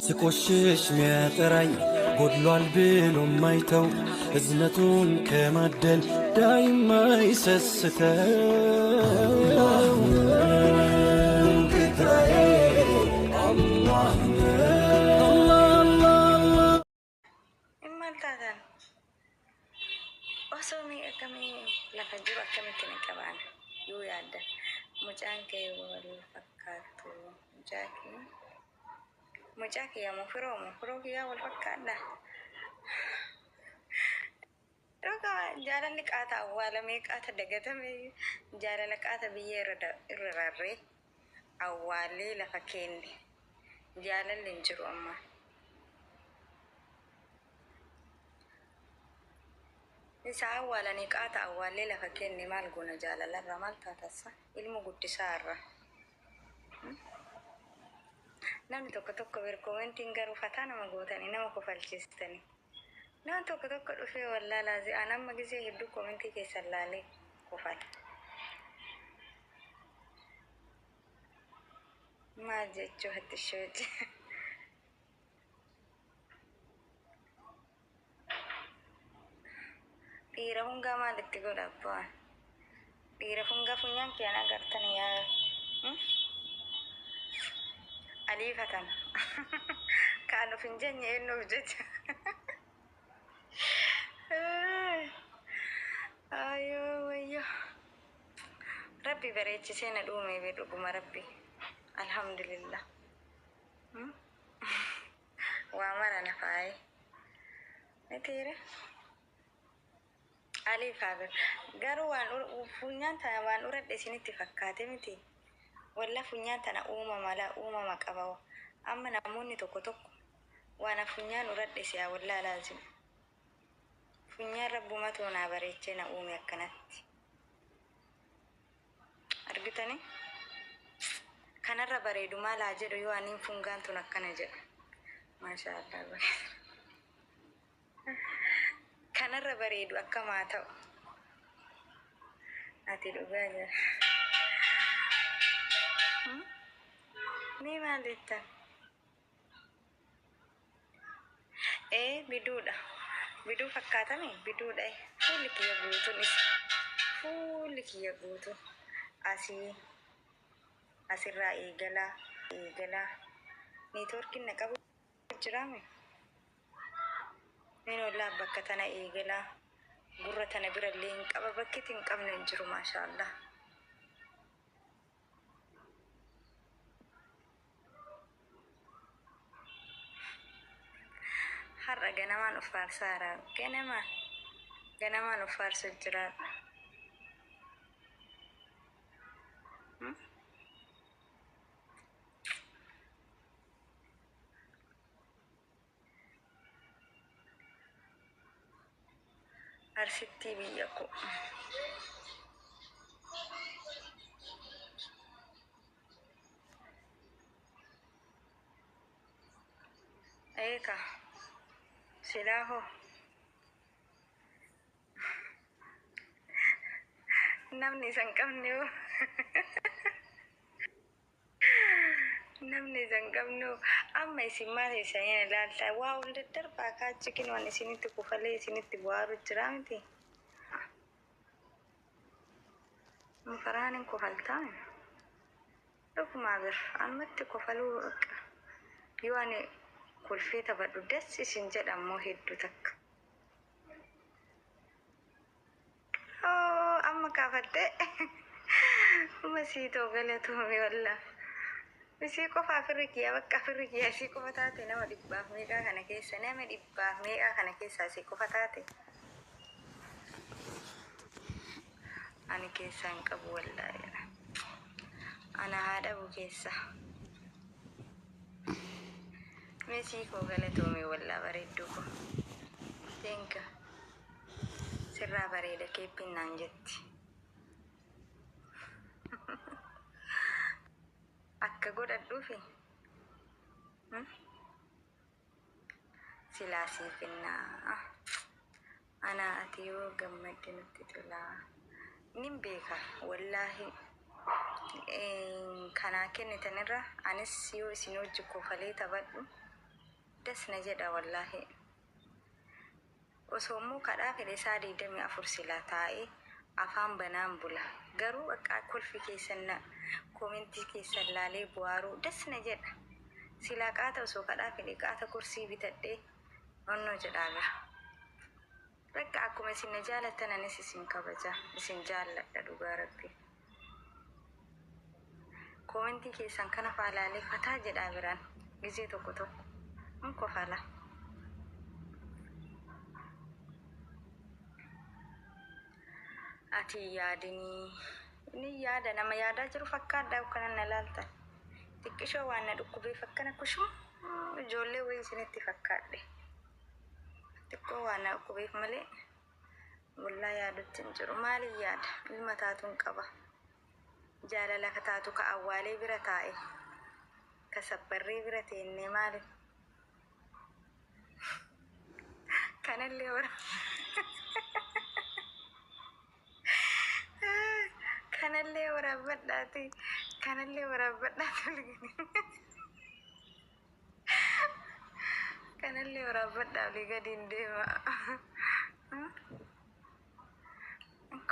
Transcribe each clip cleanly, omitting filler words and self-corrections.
ስቆሽሽ ሚያጠራኝ ጎድሏል ብሎ ማይተው እዝነቱን ከማደል ዳይማ ይሰስተው Maal taatan? Osoo mee akkamii lafa jiru akkamitti ni qabaana yoo yaaddan mucaan kee wal fakkaattu mucaa kee mucaa kiyya moo firoo moo firoo kiyyaa wal fakkaadha. Dhugaa jaalalli qaata awwaalamee qaata dagatame jaalala qaata biyyee irra da- irra rarree awwaallee lafa keenne jaalalli hin jiru amma. Isa awwaalanii qaata awwaallee lafa keenne maal goona jaalalarra maal taatassa ilmo guddisaa irra. Namni tokko tokko bir komentiin garuu fataa nama gootanii nama kofalchiistanii. Nama tokko tokko dhufee wallaa laazi an amma gisee hedduu komentii keessan laalee kofala. Maal jechuu hattishooji. Dhiira fungaa maal itti godha abbaan? Dhiira fungaa funyaan kiyaan agartani yaa aliifatan. Kaan of hin jenye eenyuuf jecha. Ayoo wayyo. Rabbi bareechisee na dhuume be dhuguma rabbi. Alhamdulillah. Waa mara na faaye. Mitiire. Alii faabir. Garuu waan funyaan tana waan uradhe isinitti fakkaate miti. Walla funyaan tana uumama la uumama qaba. Amma namoonni tokko tokko waan funyaan uradhe si'a wallaa laazim. Funyaan rabbumatu naa bareechee na uume akkanatti. Argitanii? Kanarra bareedu maal haa jedhu yoo aniin fungaan tun akkana jedhu. Maashaa Allah. Kanarra bareedu akkam haa ta'u. Ati dhugaa jira. Mee maal jettan? Ee biduudha. Biduu fakkaatami biduudha. Fuulli kiyya guutuun isa. Fuulli kiyya guutuun asii asirraa eegalaa eegalaa. Neetwoorkiin na qabu jiraame. Min ollaa bakka tana eegalaa gurra tana birallee hin qaba bakkiti hin qabne hin jiru maashaallah. Har'a ganamaan of faarsaara. Ganama ganamaan of faarsu jiraadha. Arsittii biyya koo. Eeka silaa hoo namni isa hin qabne hoo namni isa hin qabne hoo amma isin maal isanii ilaalta waa ol daddarbaa kaachi kinoon isinitti kufalee isinitti bu'aaru jira miti. Mufaraan hin kofaltaa? Dhugumaa bir anumatti kofaluu baqqa yoo ani kolfee taphadhu das isin jedha immoo hedduu takka. Oo amma kaafatte masii too galatoomi wallah. Isii qofaa firri kiyya bakka firri kiyya isii qofa taate nama dhibbaaf meeqaa kana keessa nama dhibbaaf meeqaa kana keessa isii qofa taate. Ani keessaa hin qabu wallaahi. Ana haa dhabu keessa. Mesii koo galatoomi wallaa bareedduu koo. Thank you. Sirraa bareeda keeppiin naan jetti. Akka godhadhuufi. Hmm? Silaa sii kennaa. Anaa ati yoo gammadde nutti tola. Nin beeka wallaahi kanaa kennitanirra anis yoo isin wajji kofalee taphadhu. Das na jedha wallaahi. Osoo immoo kadhaa fedhe isaa 24 silaa taa'ee afaan banaan bula. Garuu akka kolfi keessan na koomentii keessan laalee bu'aaruu das na jedha. Silaa qaata osoo kadhaa fedhe qaata kursii bitadhee onnoo jedhaa bira. Bakka akkuma isin na jaalattan anis isin kabaja. Isin jaalladha dhugaa rabbi. Koomentii keessan kana faa laalee fataa jedhaa biraan gizee tokko tokko. Hin kofala. Ati hin yaadinii. Ni yaada nama yaadaa jiru fakkaadha akkana na laaltan. Xiqqishoo waan na dhukkubeef akkana kushuma ijoollee wayii isinitti fakkaadhe. Xiqqoo waan na dhukkubeef malee wallaa yaadutti hin jiru. Maaliin yaada? Ilma taatuun qaba. Jaalala ka taatu ka awwaalee bira taa'e. Ka sabbarree bira teennee maali? Kanallee wara. Kanallee waraabbadhaati. Kanallee waraabbadhaati. Kanallee waraabbadhaa olii gadi hin deema.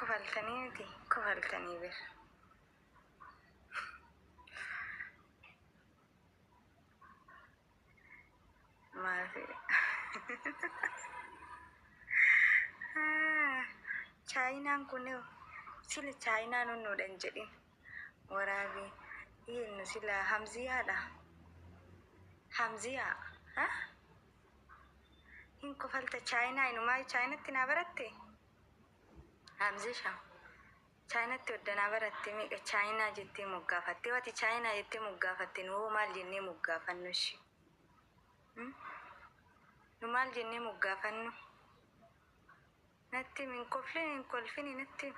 Kofaltanii miti kofaltanii bira. Maal chaayinaan kun sila chaayinaan hunnuudha hin jedhin waraabii eenyu sila hamziyaadha. Hamziyaa ha? Hin kofalta chaayinaa inumaa chaayinatti naa baratte? Hamzisha chaayinatti hoddanaa baratte meeqa chaayinaa jettee moggaafatte wati chaayinaa jettee moggaafatte nu hoo maal jennee moggaafannu ishee? Nu maal jennee moggaafannu? Natti hin kolfin hin kolfini natti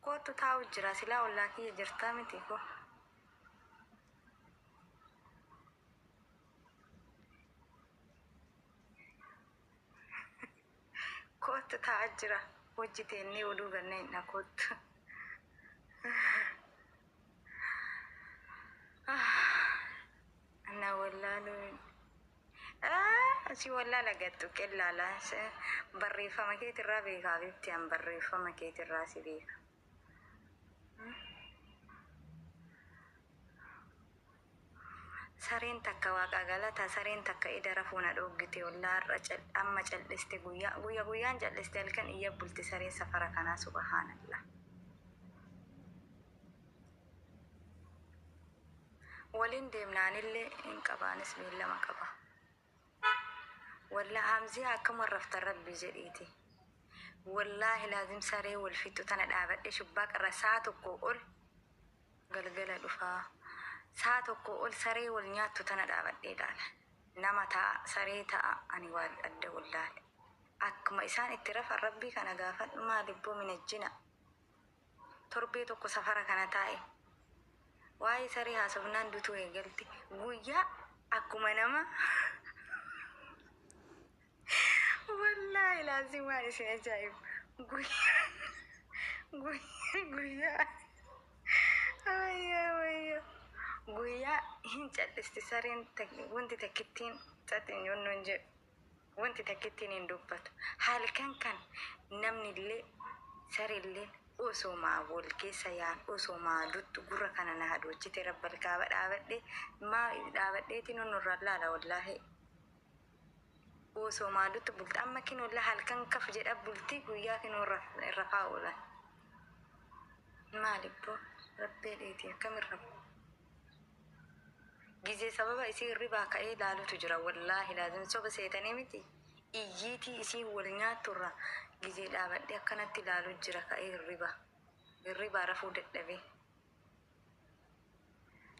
kootu taa'u jira silaa ollaa kiyya jirtaa miti ko. Kootu taa'aa jira hojii teennee oduu ganna hin dhakoottu. Na wallaaluu. Si wallaala gattu qellaala barreeffama keetirraa beekaa bifti an barreeffama keetirraa si beeka. Sareen takka waaqa galata sareen takka ida rafuu na dhoggite wallaa har'a amma cal'iste guyyaa guyya guyyaan cal'iste halkan iyya bulti sareen safara kanaa subhaanallah. Waliin deemnaanillee hin qabaanis beellama qaba. Wallaa Hamziyaa akkuma raftan rabbi jedhiiti. Wallaahi laazim saree wal fixxu tana dhaabadhe shubbaa qarra saa tokko ol galgala dhufaa. Saa tokko ol saree wal nyaattu tana dhaabadhee ilaala. Nama ta'a saree ta'a ani waan adda wallaale. Akkuma isaan itti rafan rabbii kana gaafadhu maalibboo minajjina. Torbee tokko safara kana taa'e. Waa'ee saree haasofnaan dutuu eegalti. Guyyaa akkuma nama wallaahi laazim waan isin ajaa'ibu. Guyyaa guyyaa guyyaa wayyaa wayyaa guyyaa hin cal'isti sareen wanti takkittiin xaxin yonnoon jedhu wanti takkittiin hin dubbatu. Halkan kan namni illee sareellee osoo wal keessa yaa'an osoo duttu gurra kana na hadochite rabbal kaaba dhaabadhee maa dhaabadheetiin nurra laala wallaahi. Osoo duttu bulti amma kinolla halkan kaf jedha bulti guyyaa kinoo rafaa oolan. Maalibboo rabbee dheetii akkamirra gizee sababa isii hirribaa ka'ee laalutu jira wallaahi laazim soba seetanii miti iyyiitii isii wal nyaatturra gizee dhaabadhee akkanatti laalu jira ka'ee hirriba hirribaa rafuu dadhabee.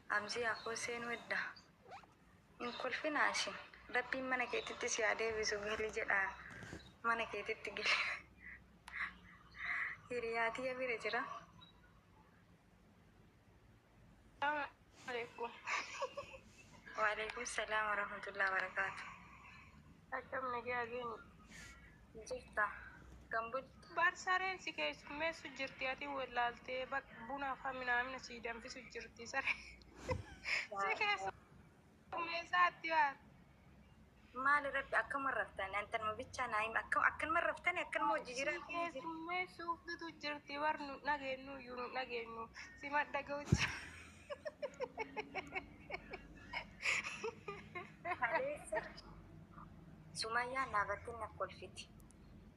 Amzii akkoo seenuu edda. Hin kolfinaa ishin. Rabbiin mana keetitti si haa deebisu gali jedhaa. Mana keetitti gali. Hiriyaa bira jira. Alaikum. Waalaikum salaam warahmatullahi wabarakaatu. Akkam nagaa geeni. Jirta. Kan bulti. Bar sareen si keessummeessu jirti ati wallaaltee buna fa minaamina si danfisu jirti sareen. Si keessummeessaatti baat. Maali rabbi akkuma raftan antanuma bichaa naa hima akkam akkanuma raftani akkanuma hojii Si jiraatanii jiru. keessummeessuuf dutu jirti bar nu dhageenyu iyyuu nu dhageenyu si madda ga'utti. Kaleessa Sumayyaan dhaabattee na kolfiti.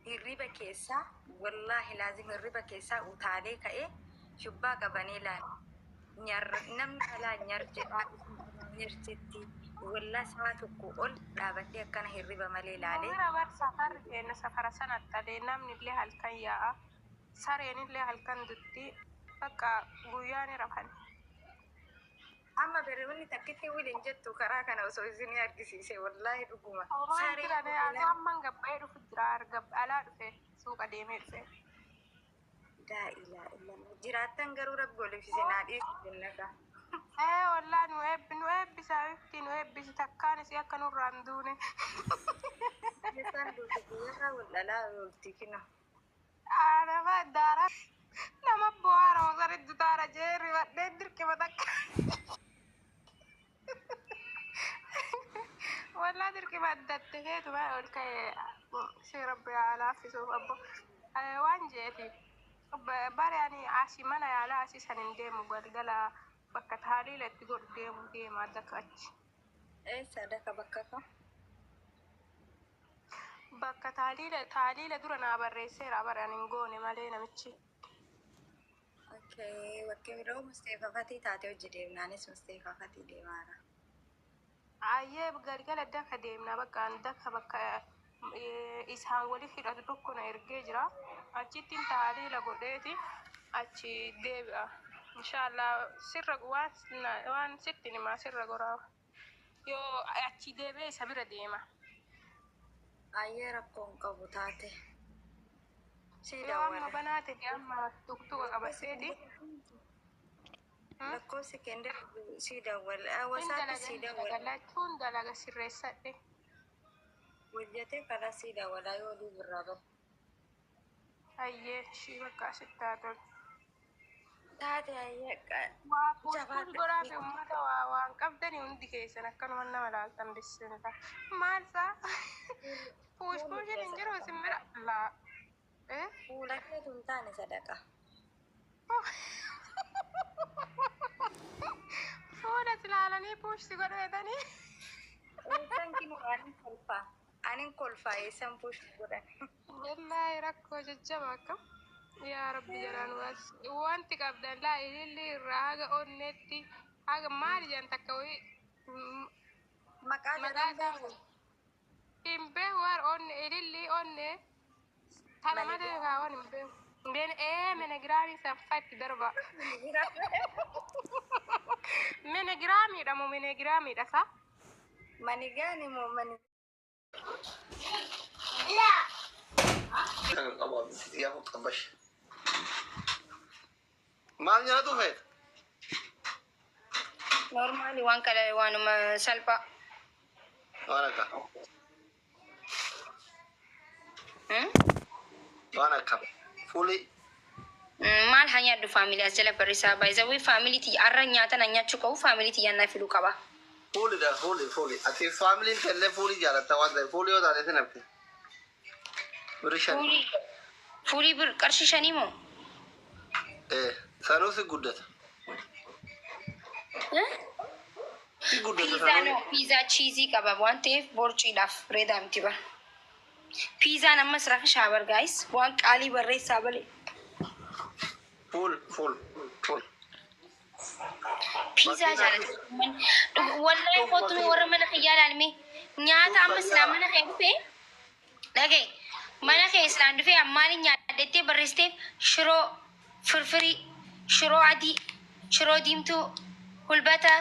Hirriba keessaa wallaahi laazim hirriba keessaa utaalee ka'ee shubbaa qabanee laala. Nyar namni alaa nyar jedhaa nyar jetti. Wallaa sa'a tokko ol dhaabadhee akkana hirriba malee laalee. Bira bar safarri keenya safara sanatti namni illee halkan yaa'a. Sareen illee halkan dutti. Bakka guyyaa ni rafan. Amma bereewwanni takkitti wiliin jettu karaa kana osoo isinii argisiise wallaahi dhuguma. Homaan Sareen jira hoteelaa amman gabbaa'ee dhufu jira arga alaa dhufe suuqa deemee dhufe. Daa'ilaa illallah. Jiraattan garuu rabbi oliif isin haa dhiisu jennata. Ee wallaa nu eebbi nu eebbisaa ifti nu eebbisi takkaan isii akka nurraa hin duune. Isaan duute guyyarraa wal dhalaa oolti kina. Nama daara nama bu'aara osoo dutaara jee rifadhee dirqima takka. Wallaa dirqima addatte feetuma ol ka'ee si rabbi haa laaffisuuf abbo. Waan jeeti bare ani asii mana yaalaa asii san hin deemu galgala bakka taaliila itti godhu deemu deema daka achi. Eessa daka bakka kam? Bakka taaliila taaliila dura naa barreesseera bare ani hin goone malee namichi. Okay, bakka biroo Musteefafatii taatee hojii deemnaanis Musteefafatii deemaara. Ayyee galgala daka deemna bakka ani daka bakka isaan waliif hidhatu tokko na ergee jira. Achittiin taaliila godheeti achi deebi'a. Inshaallah sirra waan waan sitti himaa sirra goraa. Yoo achi deebi'ee isa bira deema. Ayyee rakkoon qabu taate. Si Yoo amma dawwala. banaa ta'e amma tuktuka qabadheeti. Lakkoofsi kende si dawwala. Hin Wasaappi dalaga si hin dalaga dawwala. lachuun dalaga sirreessadhe. Hojjetee karaa si dawwala yoo olii birraa bahu. Ayyee ishii bakka asitti haa tolu. Taate ayyee Waa puus puus jabaadhu. godhaa fi uummata waa waan qabdanii hundi keessan akkanuma nama laaltan bissinta. Maal saa? Puus puusiin hin jiru isin bira. Laa. Eh? Fuula keetu hin taane sadaqa. Fuula ilaalanii puushsi godhatanii. Eessan kinu anin kolfaa. Anin kolfaa eessan push godhan. Wallaahi rakkoo jajjaba akkam. Yaa Rabbi jalaan waas. Wanti qabdan laa ililli irraa haga onneetti haga maali jedhan takka wayii Maqaa maqaa jalaan isaa beeku. hin beeku waar onne ililli onne tana malee kaawwan hin beeku. Ben ee menegiraamii sanfatti darba. Menegiraamiidha moo menegiraamiidha sa? Manigaani moo mani. Maal nyaatu feeta? Normaali waan kana waanuma salphaa. Waan akka. Hmm? Waan akka. Fuulii. Maal haa nyaadhu faamilii as jala barreessaa baay'isawwi faamilii tiyya arra nyaata na nyaachuu qabu faamilii tiyya na filuu qaba. Fuulidha fuuli fuuli. Ati faamiliin tellee fuulii jaalatta waan ta'eef fuulii yoo taate sin hafte. Birri 5. Fuulii fuulii bir qarshii 5 moo? Ee sanuu si guddata. Eh? Si guddata Piizaa sanuu. no piizaa chiizii qaba waan ta'eef borciidhaaf reedaa miti bara. Piizaan ammas rakishaa bar gaayis waan qaalii barreessaa balee. Fuul fuul fuul. Piizaa Makiinaa jaalata. Wallahi kootu mee warra mana kiyyaa ilaalme nyaata amma silaa mana kee dhufee dhagaye mana kee silaan dhufee ammaaliin nyaadhettee barreessiteef shiroo firfirii shiroo adii shiroo diimtuu hulbata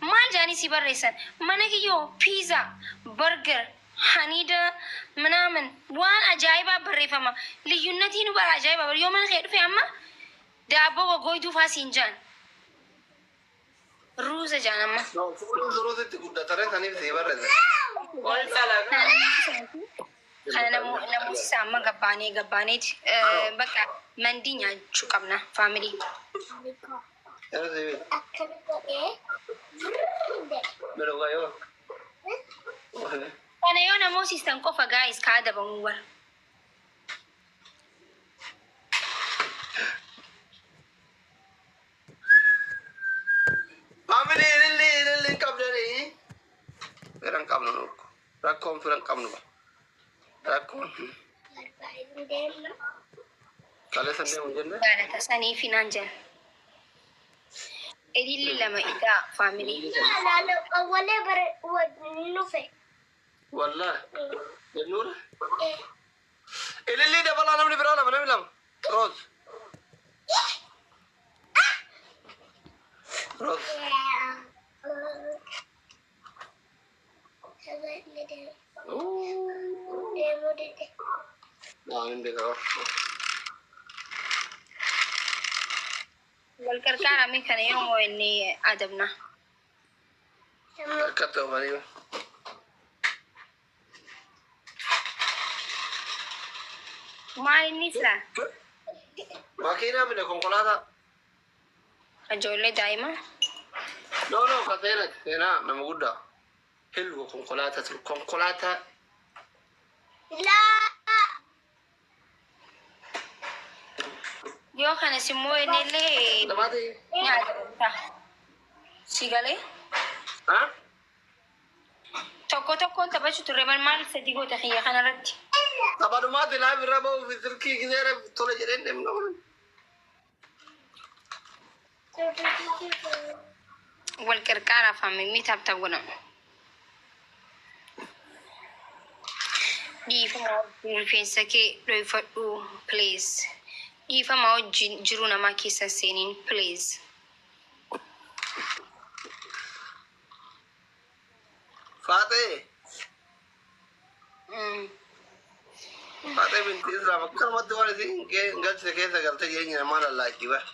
maal jaanii si barreessan mana kiyyoo piizaa burger haniida minaamin waan ajaa'ibaa barreeffama liyyunnatii nu bara ajaa'ibaa yoo mana kee dhufe amma daabboo goggooyduu faa siin jaan ruuza jaan amma. No, fuuliin duruu sitti guddata ree saniif sii barreessa. Kana namoota amma gabbaanee gabbaaneeti bakka mandii nyaachuu qabna faamilii. Yeroo sii bira. Bira yoo. Kana yoo namoosistan qofa gaa'is ka adabamu bara. Family ililli ililli hin qabdanii. Fira hin qabnu nu. Rakkoon fira hin qabnu ba. Rakkoon. Kaleessa hin deemu jenne. Jaalata sanii fi naan jedhan. Ililli lama idaa family. Wallahi. Jennuudha. Ililli dabalaa namni biraa lama namni lama. Roos. Roos. Waan hin beekaa. Wal qarqaaramee kana yoo inni adabna. Akkatti oofanii. Maal inni silaa? Makiinaa bine konkolaataa. Ijoollee daa'ima. No, no, ka seenaa seenaa nama guddaa. Hilwa konkolaataa ture. Konkolaataa. Yoo kanas immoo inni illee Lamaati. ni adabamta. Si galee? Ha? Tokko tokkoon taphachuu turre maal maal sadii goota kiyya kanarratti. Taphaadhumaatti live irra ba'uuf silkii gizeera tole jedheen deemna. Wal qarqaaraa faamimii tap tap godhama. Dhiifama wajjin rifeensa kee dhoyfadhu please. Dhiifama wajjin jiruu namaa keessa hin seeniin please. Faaxee. Faaxee binti Islaam akkanumatti waan isin galchite keessa galtee jireenya namaa lallaaqii bara.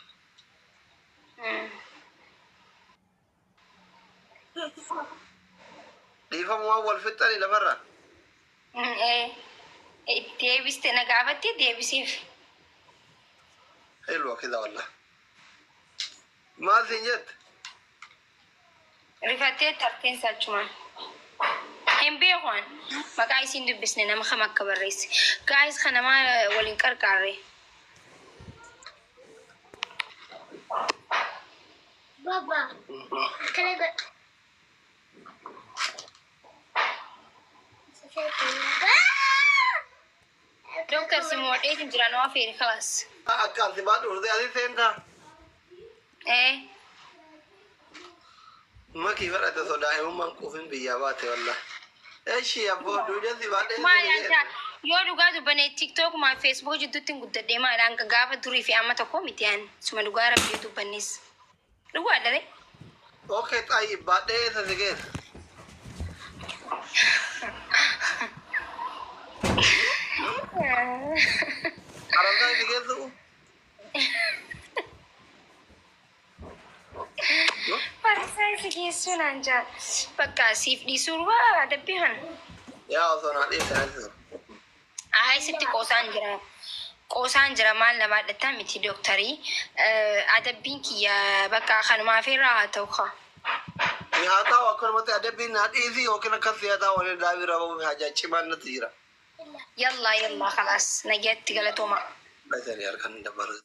Dhiifama waan wal fixxanii lafarraa. Deebiste na gaafatte deebiseef. Helwa kida wallah. Maal siin jette? Rifattee tarteen saachumaan. Hin beeku an. Maqaa isiin dubbisne nama kam akka barreesse. Guys kana maal waliin qarqaarre. Baba. Akkana godha. Doktar si moodheetiin jira nu afeeri kalaas. Akka ati baadhu dhufte asii seentaa. Ee. Makii fadhate osoo daa'imummaan quufin biyyaa baate wallah. Eshi abboo duuja si baadhee. Maal anta yoo dhugaa dubbanne TikTok maa Facebook jidduutti hin guddadhee maal hanga gaafa durii fi amma tokko miti an suma dhugaa rabbii dubbannes. Dhugaa dha ree. Okay xayyib baadhee eessa si geessa? Arantaa si geessu? Faransaay si geessuu naan jaan. Bakka siif dhiisuu waa adabbii kana. Yaa osoo naa dhiiste natti tola. Ayi sitti qoosaan jira. Qoosaan jira maal na baadhattaa miti dooktarii. Adabbiin kiyya bakka kanumaaf irraa haa ta'u kaa. Ni haa ta'u akkanumatti adabbiin naa dhiisi yookiin akkas si haa ta'u ani daabii irraa ba'uuf haajaa cimaan natti jira. Yallaa yallaa kalaas nagayatti galatoomaa. Dhasanii halkan dabarsu.